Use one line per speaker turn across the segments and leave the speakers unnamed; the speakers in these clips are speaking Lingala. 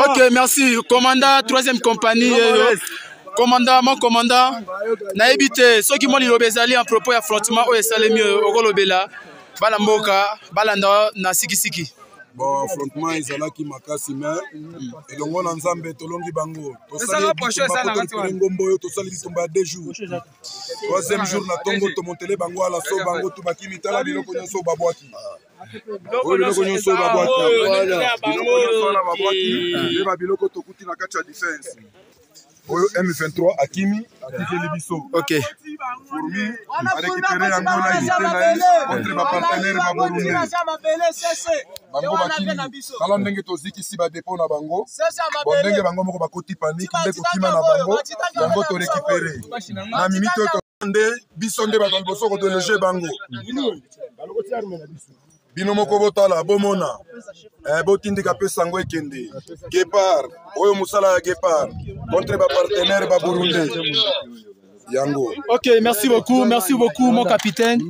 Ok, merci. Commandant, troisième compagnie. Eh, commandant, mon commandant. Nayebi te soki mwa liloba ezali en propos ya affrontement oyo esalemi oyo okolobela bana mboka balanda na sikisiki.
Bon, affrontement ezalaki makasi mais elongo na Nzambe tolongi bango. Tosali ngombo oyo tosali bitumba ya deux jours. Troisième jour na tongo tomontele bango ala so bango tu bakimi tala biloko nyonso babwaki. Oyo biloko nyonso babwaki. Biloko nyonso wana babwaki nde ba biloko tokuti na kati ya defense. Oyo M23 akimi atikeli biso.
Ok.
Fourmi arécupéré yango na unité na ye contre ba partenaire ba Burundais. Bango bakimi. Tala ndenge tozikisi ba dépôt na bango. Bon ndenge bango moko bakoti panique nde kokima na bango yango to récupéré. Na minute oyo nde biso nde bato ya liboso kodeloge bango. Bino moko botala bomona eh, botindika mpe sango ekende Guépard oyo mosala ya Guépard contre ba partenaire ba Burundais yango.
Ok, merci beaucoup, merci beaucoup mon capitaine.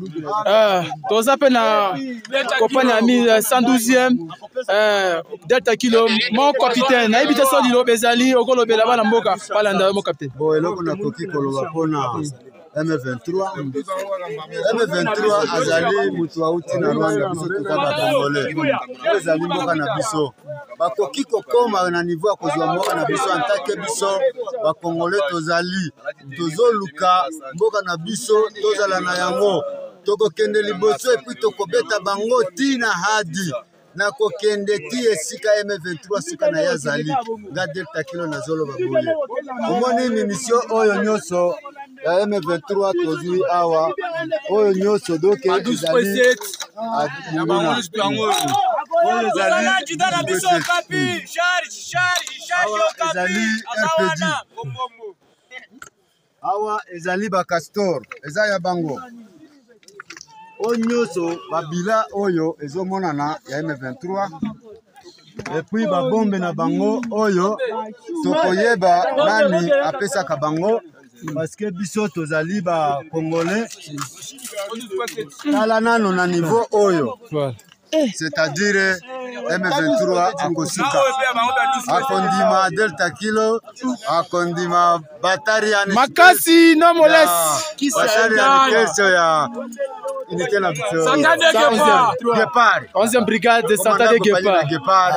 Toza pe na compagnie ya 112e Delta Kilo, mon capitaine. Nayebi te soki liloba ezali okolobela bana mboka balanda mon capitaine.
Bon, eloko nakoki koloba mpona M23 M23 azali moto auti na Rwanda, biso toza ba Congolais, oyo ezali mboka na biso. Bakoki kokoma na niveau ya kozwa mboka na biso antake biso ba Congolais tozali tozoluka mboka na biso tozala na yango, tokokende liboso epuis tokobeta bango ti na hadi nakokende ti esika M23 suka na ye azali. Nga Delta Kilo nazoloba boye, omoni munition oyo nyonso ya M23 tozwi awa, oyo nyonso doke ezali monguna. Oyo ezali ezali RPG. Awa ezali ba castor, eza ya bango. Oyo nyonso babila oyo ezomonana ya M23 et puis babombe na bango oyo tokoyeba nani apesaka bango parce que biso tozali ba Congolais. Tala nano na niveau oyo, c'est-à-dire M23 akosuka, akondima Delta Kilo, akondima Batarian
makasi no moles
Batarian keso ya unité na biso Guépard,
11e brigade de Santa de Guépard.
Guépard.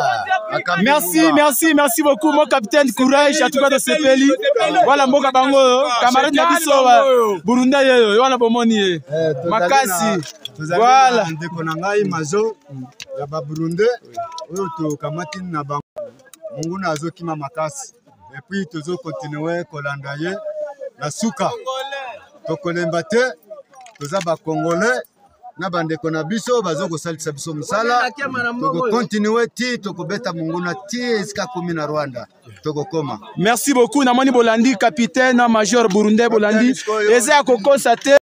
Merci, merci, merci beaucoup mon capitaine, courage en tout cas de sepeli. Voilà mboka bango camarade na biso Burunda yeyo wana bomoni ye. Makasi.
Voilà. Ndeko na ngai mazo ya ba Burundais oyo tokamati na bango, monguna azokima makasi et puis tozo continuer kolanda ye na suka, tokolemba te, toza ba Congolais na bandeko na biso bazo kosalisa biso mosala, tokokontinue ti tokobeta monguna ti esika komi na Rwanda tokokoma.
Merci beaucoup, namoni bolandi capitaine na major burundais bolandi eza ya kokosa te.